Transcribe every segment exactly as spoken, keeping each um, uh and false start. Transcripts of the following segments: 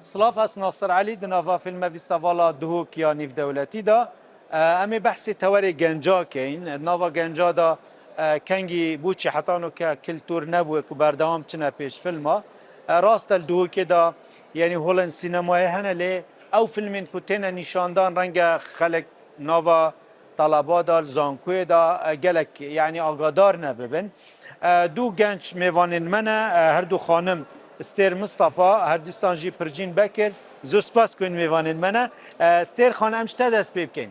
Silav, ez Nasir Elî, di nava fîlme Vîstavala Duhok ya Nîvdewletî de, e, em ê behsê tewerê genca keyin. Di nava genca de, e, kengî bû çi heta nûke kiltûr nebûye ku berdewam çine pêş fîlma. E, rast e, li Duhokê de, yanî holên sînemayê hene, lê ew fîlmên ku têne nîşandan renge xelk nava talaba de, li zankoyê de, e, gelek, yanî agadar nebibin. E, du genç mêvanên me ne, e, her du xanim Stêr Mistefa, her dîsan jî Pircîn Bekir. Zû spas ku hûn mêvanên me ne. E, Stêr Xan, em ji te dest pê bikin.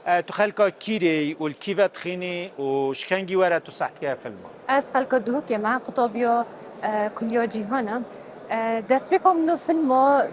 E, tu xelka kî rê yî û li kî ve dixînî û ji kengî were tu seh dike filma? Ez xelka Duhokê me, qutabiya, e, Kuliya Cîhan e. E, destpêka min û filma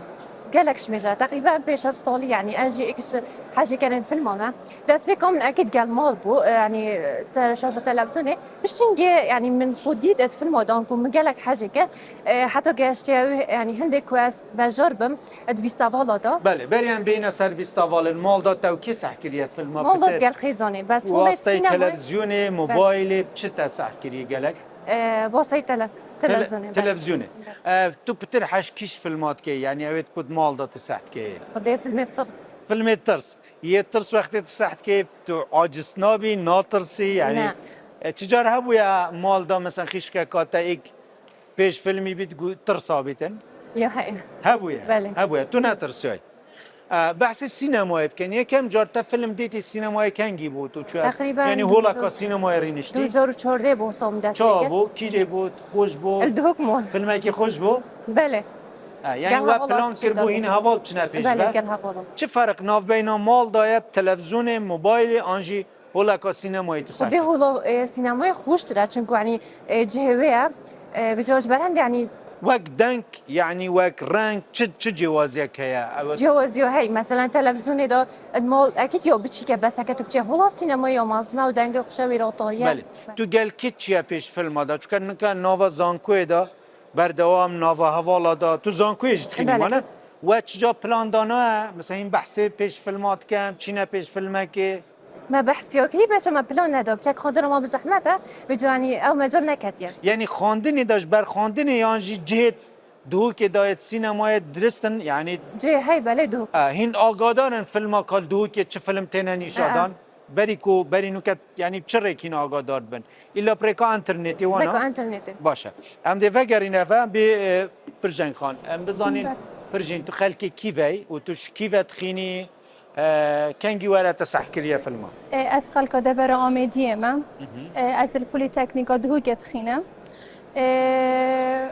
gelek şimêj e. Teqrîben pênc şeş salî, yanî ez jî êk ji hejêkerên filma me. Destpêka min ekîd gel mal bû, e, yanî ser şaşa televîzyonê. Piştîngê, yanî min xwe dît, ez filma dan ku min gelek hejê kir. E, heta gehiştiye wê, yanî hindê ku ez bejar bim, di Vîstavala da. Belê, berî em bêhine ser Vîstavalê, mal da te û kê seh kiriye filma? Mal da Peter? Gel xêzanê, bes holê Wasteyê sînema. Televîzyonê, Belê. Mobaylê, çi te seh kiriye gelek? E, wasteyê tele-, Tele-, televîzyonê, belê. Televîzyonê. Belê. E, tu pitir heş kîş filma dikey, yanî ew ê ku di mal da tu seh dikey? Xwedê filmê tirs. Filmê tirs. Yê tirs wextê tu seh dikey, tu aciz nabî, natirsî, yanî, Ne. E, çi car hebûye mal da, mesela, xîşkeka te êk pêş filmî bît, gu-, tirsa bîtin? Ya, heye. Hebûye. Belê. Hebûye. Tu netirsiyay. E, behsê sînemayê bikin. Yekem car te film dîtî sînemayê kengî bû tu çûye? Teqrîben Yanî du-, holeka du-, sînemayê rîniştî? Du hezar û çardeh bû wisa min dest pê kir. Çawa bû? Kîrê bû? Xweş bû? Li Duhok mal. Filmekî xweş bû? Belê. E, yanî Gel we hevala plan kir bû hîn heval çine pêş Belê, ve? Gel hevala. Çi ferq navbeyna mal da ye, televîzyonê, mobaylê an jî holeka sînemayê tu ser Xwedê kir? Hola, e, sînemayê xweştir e, çunku, yanî, e, cihê wê ye. E, vêca ji ber hende, yanî Wek deng, yanî wek reng, çi, çi cêwaziyek heye? Ew Cêwaziya hey, mesela televîzyonê de, mal, ekîd ya biçîk e, bes heke tu biçê hola sînemayê ya mezin e û dengê xweş e wê re tarî ye. Belê. Tu gel kê çiye pêş filma de? Çunke nika nava zankoyê de berdewam, nava hevala de. Tu zankoyê jî dixînî Belê. Mane? We çica plan dana, mesela hîn behsê pêş filma dikem, çîne pêş filmekê? Me behsiya kirî, pêşe me plan neda. Biçek xwendina me bi zehmet e, vêca, yanî, ew mecal neketiye. Yanî xwendinê de ji ber xwendinê yan jî cihê Duhokê dayê sînemayê dirist in, yanî Cihê hey, belê, Duhok. E, hîn agadar in filma ka li Duhokê çi film têne nîşa E, e. dan? Berî ku, berî nûke, yanî çi rêkî agadar bin? Îla bi rêka înternetê wana? Rêka înternetê. Baş e. Em dê vegerîne ve bi, e, Pirceng Xan. Em bizanîn, Be- Pircîn, tu xelkê kî vey û tu ji kî ve dixînî? E, kengî were te seh kiriye filma? E, ez xelka devera Amêdiyê me. Hı hı. E, ez li Polîteknîka Duhokê dixînim. E,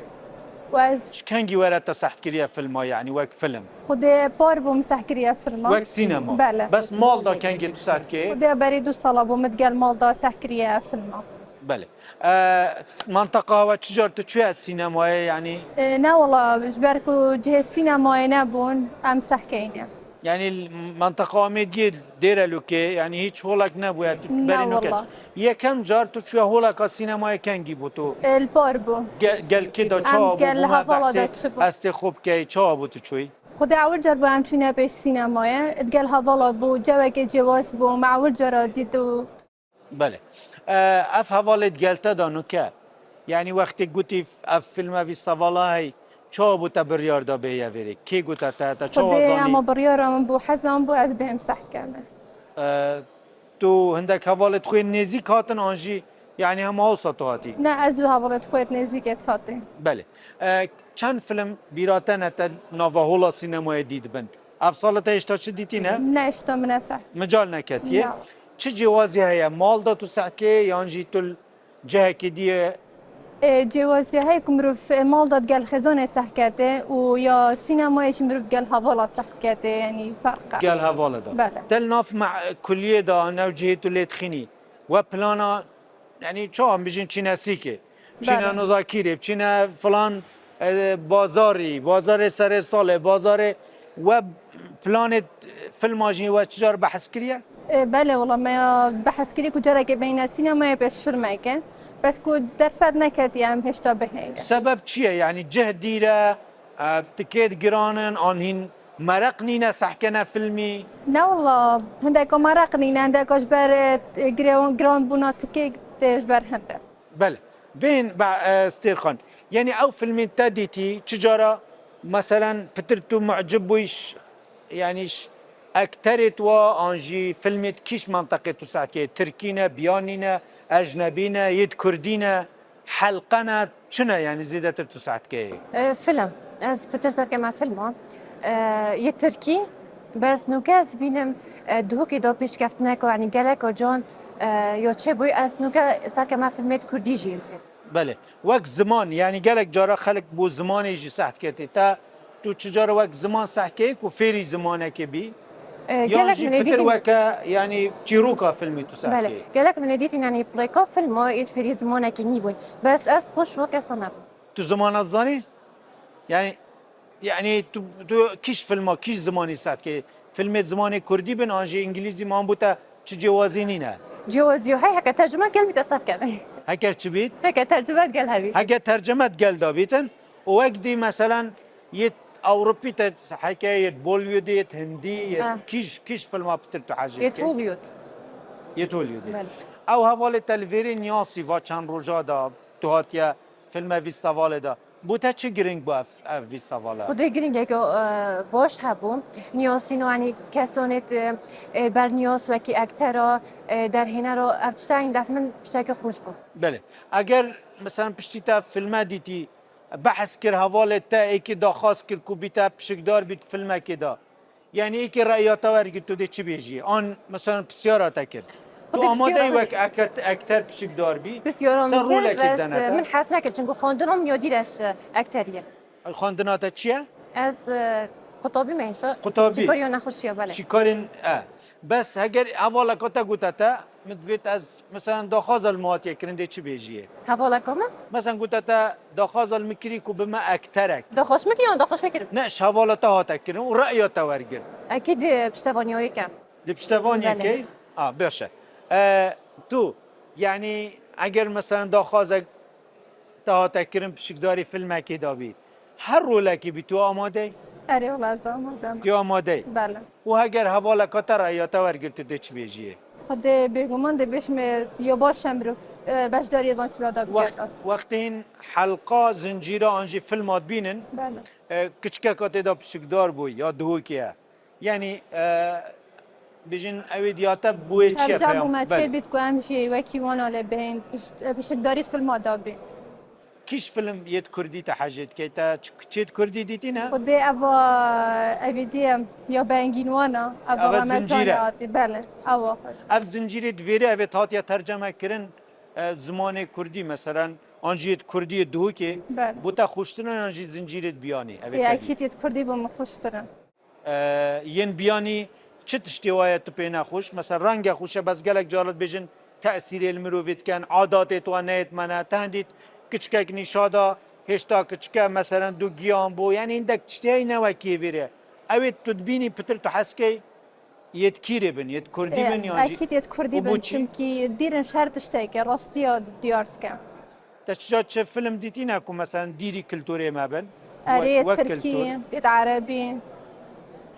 û ez Ji kengî were te seh kiriye filma, yanî wek film? Xwedê par bû min seh kiriye filma. Wek sînema? Belê. Bes mal da kengê tu seh dikê? Xwedê berî du sala bû min digel mal da seh kiriye filma. Belê. E, manteqa we çi car tu çûye sînemayê, yanî? E, ne wala, ji ber ku cihê sînemayê nebûn, em seh keyne. Yanî li manteqa Amêdiyê, Dêrelûkê, yanî hîç holek nebûye tu Ne berî nûke? Wala. Yekem car tu çûye holeka sînemayê kengî bû tu? E, li par bû. Ge-, gel kê da Em çawa bû? Gel Bû me hevala da behsê çi bû? Estê xwe bikey, çawa bû tu çûyî? Xwedê ewil car bû em çûne pêş sînemayê. Digel hevala bû, cewekê cêwaz bû, me ewil cara dît û Belê. E, ev hevalê digel te de nûke? Yanî wextê gotî ev filme Vîstavala hey, çawa bû te biryar da bêye vêrê? Kê gote te, te çawa Xwedê zanî? Ama biryara min bû, hezan bû, ez bêm seh keme. E, tu hindek hevalê xwe nêzîk hatin an jî, yanî hema wisa tu hatî? Ne, ez û hevalê xwe nêzîkê hatî. Belê. E, çend film bîra te ne te nava hola sînemayê dît bin? Ev sala te hêşta çi dîtî ne? Ne, hêşta min ne seh. Mical neketiye. Ya. Çi cêwazî heye? Mal da tu seh kê yan jî tu li cihekî dî ye? E, cêwaziya heye ku mirov, e, mal da digel xêzanê seh kete û ya sînemayê jî mirov digel hevala seh dikete, yanî ferq e. Gel hevala da. Belê. Te li nav me-, kuliyê da, nav cihê tu lê dixînî, we plana, yanî çawa em bijîn çîne sîkê, çîne Belê. Nozakîrê, çîne filan, e, bazarî, bazarê serê salê, bazarê we planê filma jî we çi car behs kiriye? E, belê, wela me ya behs kirî ku carekê beyne sînemayê pêş filmeke. Bes ku derfet neketiye em hêşta bihêne. Sebeb çi ye? Yanî cih dîr e, e, tikêt giran in, an hîn mereq nîne sehkene filmî? Ne wela, hindeka mereq nîne, hindeka ji ber, e, giran, giran bûna tikêt tê ji ber hinde. Belê. Bên be, e, Stêrxan. Yanî ew filmên te dîtî, çi cara Meselen, pitir tu mucib bûyî ş-, yanî ş-, ekterê tu wa an jî filmê di kîş menteqê tu seht keyê? Tirkî ne, biyanî ne, ecnebî ne, yê di kurdî ne, helqe ne, çi ne, yanî zêdetir tu seht keyê? E, film. Ez pitir seht keme filma. E, yê tirkî, bes nûke ez bînim, e, duhokê da pêşkeftineko, yanî geleko can, e, yo çêbûyî, ez nûke seht keme filmê di kurdî jî. Belê. Wek ziman, yanî gelek cara xelk bo zimanê jî seht ketê. Te, tu çi cara wek ziman seht keyê ku fêrî zimanekê bî? E, yan gelek jî min ê pitir dîtin weke, yanî çîroka filmî tu seht Belê. Keyê? Gelek min ê dîtin, yanî pirêka filma êd fêrî zimanekê nîbûn. Bes ez xweş weke sana bûm. Tu zimana zanî? Yanî, yanî tu, tu kîş filma, kîş zimanî seht keyê? Filmê zimanê kurdî bin, an jî îngilîzî, man bo te çi cêwazî nîne? Cêwazî yo hey, heke tercüme gel bîte seht keme. Heker çi bît? Heke tercüme gel hebî. Heke tercüme gel da bîtin, û wek dî, meselen, yê Ewropî te heke yê Bollywoodê, yê Hindî, yê Ha. kîş, kîş filma pitir tu hejê Yê dikê? Hollywood. Yê Hollywoodê. Belê. Ew hevalê te li vêrê niyasî va çend roja da tu hatiye filme vîst hevalê da. Bo te çi giring bû ev, ev vîst hevala? Xwedê giringeke, e, baş hebû. Niyasîn, yanî kesonê, e, berniyas wekî ektera, e, derhênera, ev tişta hîn def min piçeke xweş bû. Belê. Eger, meselen, piştî te filme dîtî, behs kir, hevalê te êkî daxwaz kir ku bîte pişikdar bît filmekê de. Yanî êkî reya te wergirt, tu dê çi bêjî? An, meselen, pisyara te kir. Tu Xwedê amade pisyara wek eket-, ekter pişikdar bî? Pisyara Sen min kir, rolekê bes, dene te? Min hez nekir, çimkû xwendina min ya dîreş, e, ekterî ye. Xwendina te çi ye? Ez, e, qutabî me hêşa. Qutabî. Şîkariya nexweşiya, belê. Şîkarên, e. Bes heger hevaleka te gote te, min divêt ez, meselen, daxwaza li min hatiye kirin, dê çi bêjiyê? Hevaleka min? Meselen, gote te daxwaza li min kirî ku bime ekterek. Daxwaz min kirî yan daxwaz min kirin? Ne, ji hevala te hate kirin û reya te wergirt. Ekîd, e, piştevaniyê kem. Di piştevaniyê Belê. Key? A, baş e. E, tu, yanî, eger, meselen, daxwazek te hate kirin pişikdarî filmekê de bî, her rolekê bî, tu amade yî? Erê, wela ez amade me. Tu amade yî? Belê. Û heger hevaleka te reya te wergirt, tu dê çi bêjiyê? Xwedê bêguman dê bêjim ê ya baş e mirov, e, beşdariyê van şûla da Wext-, bikete. Wextê hîn helqa, zincîra an jî filma dibînin, Belê. E, kiçikeka tê de pişikdar bû ya duhokê ye. Yanî, e, bijin ew ê diyate bûyê çi ye Terca peyam? Bû me Belê. Çê bît ku em jî wekî wana lê bihên piş-, pişikdarî filma da bî. Kîş film yê di kurdî te hejê dikey? Te çi, çê di kurdî dîtî ne? Xwedê eva, evî diyem ya bengîn wana, eva Eva Remezanê zincîre. Hatî, belê, ewa xwe. Ev zincîrê di vêrê ev ê hatiye terceme kirin, e, zimanê kurdî, meselen, an jî yê di kurdî yê duhokê, Belê. Bo te xweştir in an jî zincîrê di biyanî? Ev ê Ê te dî. Ekîd yê di kurdî bo min xweştir in. E, yên biyanî çi tiştê wa ye tu pê nexweş? Mesela renge xweş e, bes gelek cara dibêjin tesîrê li mirovê dikin, adatê tu wa neyêt me ne. Te hindî kiçikek nîşa da, hêşta kiçik e, meselen du giyan bû. Yanî hindek tiştê heye ne wekî vêrê. Ew ê tu dibînî pitir tu hez key yê di kîrê bin, yê di kurdî Ê, bin yan jî? Ekîd yê di kurdî Û bin, boçî? Çimkî dîr in ji her tiştekê rastiya diyar dike. Te çija çi film dîtîne ku, meselen, dîrî kulturê me bin? Erê, Wek, wek tirkî, kultur. Yê di erebî,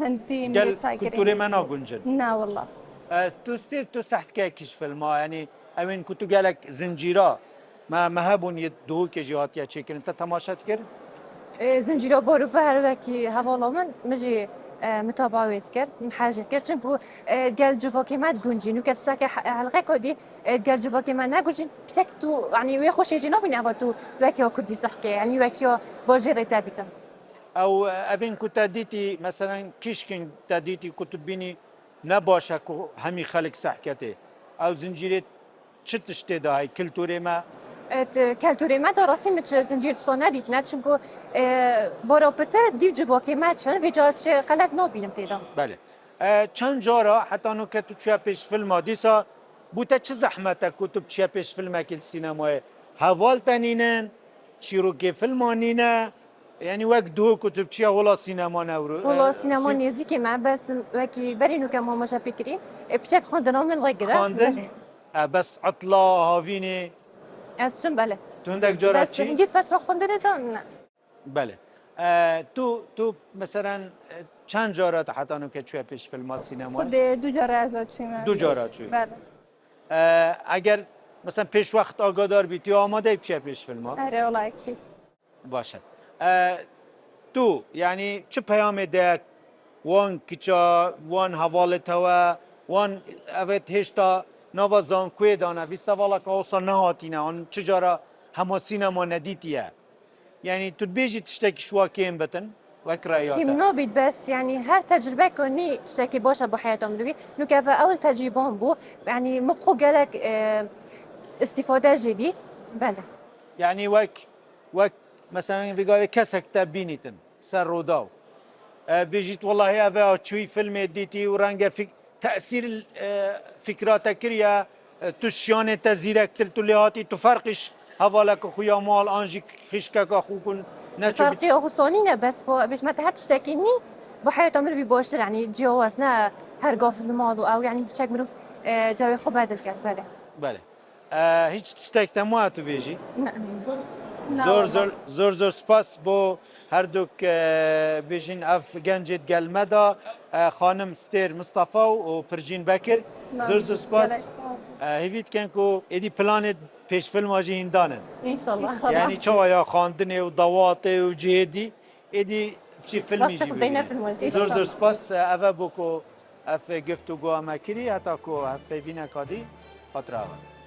hindî, Gel millet saygirî. Kulturê me naguncin. Na wala. E, tu stê, tu seht kekî ji filma, yanî ew ên ku tu gelek zincîra me, me hebûn yê duhokê jî hatiye çêkirin. Te temaşe dikir? E, zincîra Barû ve her wekî hevala min, min jî, e, mitaba wê dikir, min hejê dikir. Çimku, e, gel civakê me diguncî. Nûke tu seke he-, helqeka dî, e, gel civakê me neguncî. Piçek tu, yanî wê xweşê jî nabînî eva tu wekiya kurdî sehkê, yanî wekiya bajêrê te bîtin. Ew, evên ku te dîtî, meselen, kîşkên te dîtî ku tu dibînî ne baş e ku hemî xelk sehketê. Ew zincîrê çi tiştê de heye kulturê me? E, t-, kulturê me de rastî min çi zincîr disa nedîtine, çimku, e, bara pitir dîv civakê me çin, vêca ez çi xelet nabînim tê de. Belê. E, çend cara heta nûke tu çûye pêş filma, dîsa bo te çi zehmet e ku tu biçiye pêş filmekî li sînemayê? Heval te nînin, çîrokê filma nîne, yanî wek duhok ku tu biçiye hola sînema newro-, Hola e, sînema sî- nêzîkê me, bes wekî berî nûke mamoje pê kirî, e, piçek xwendina min rêgire. Xwendin? Belê. E, bes itla, havînê? Ez çim, belê. Tu hindek cara Bes çî? Hingî fetra xwendinê de ne. Belê. E, tu, tu, meselen, e, çend cara tu heta nûke çûye pêş filma sînemayê? Xwedê du cara ez çûme. Du cara çûyî? Belê. E, eger, meselen, pêş wext agadar bî, tu amade yî biçiye pêş filma? Erê, wela ekîd. Baş e. E, Tu, yanî çi peyamê de wan kiça, wan hevalê te we, wan evet hêşta nava zankuyê dane, vî sevalaka wisa nehatîne, an çi cara hema sînema nedîtiye. Yanî tu dibêjî tiştekî şiwa kêm bitin, wek reya te. Kêm nabît bes, yanî her tecrübeko nî tiştekî baş e bo heyata mirovî. Nûke ve ewil tecrüban bû. Yanî min xwe gelek, e, îstîfade jê dît. Bele. Yanî wek, wek mesela vî gavê kesek te bînîtin ser Rûdaw. E, bêjît, wellahî ev e, çûyî filmê dîtî û renge fik-, tesîr, e, fikra te kiriye, e, tu şiyanê te zîrektir, tu lê hatî, tu ferqî ş-, hevaleke xwe ya mal an jî xîşkeke xwe ku neçû bî- Ferqî ya xwe sanî ne, bes bo, bêjme te her tiştekî nî, bo heyata mirovî baştir, yanî ciyawaz ne, her gav li mal û ew, yanî biçek mirov, e, cewê xwe bedil kerd, belê. Belê. E, hîç tiştek te ma tu bêjî? Ne. Zor, zor, zor, zor spas bo her du, e, bêjin ev gencê gel me da, e, xanim Stêr Mistefa û Pircîn Bekir. Zor, zor spas. Gelek sağ ol. E, hêvî dikin ku êdî planê pêşfilma jî hîndan in. İnşallah. İnşallah. Yanî çawa ya xwendinê û dawatê û cihêdî, êdî çi filmî jî bibîne. Zor, zor spas. E, ev e bo ku ev giftûgoya me kirî, heta ku hevpeyvîneka dî, xatira we.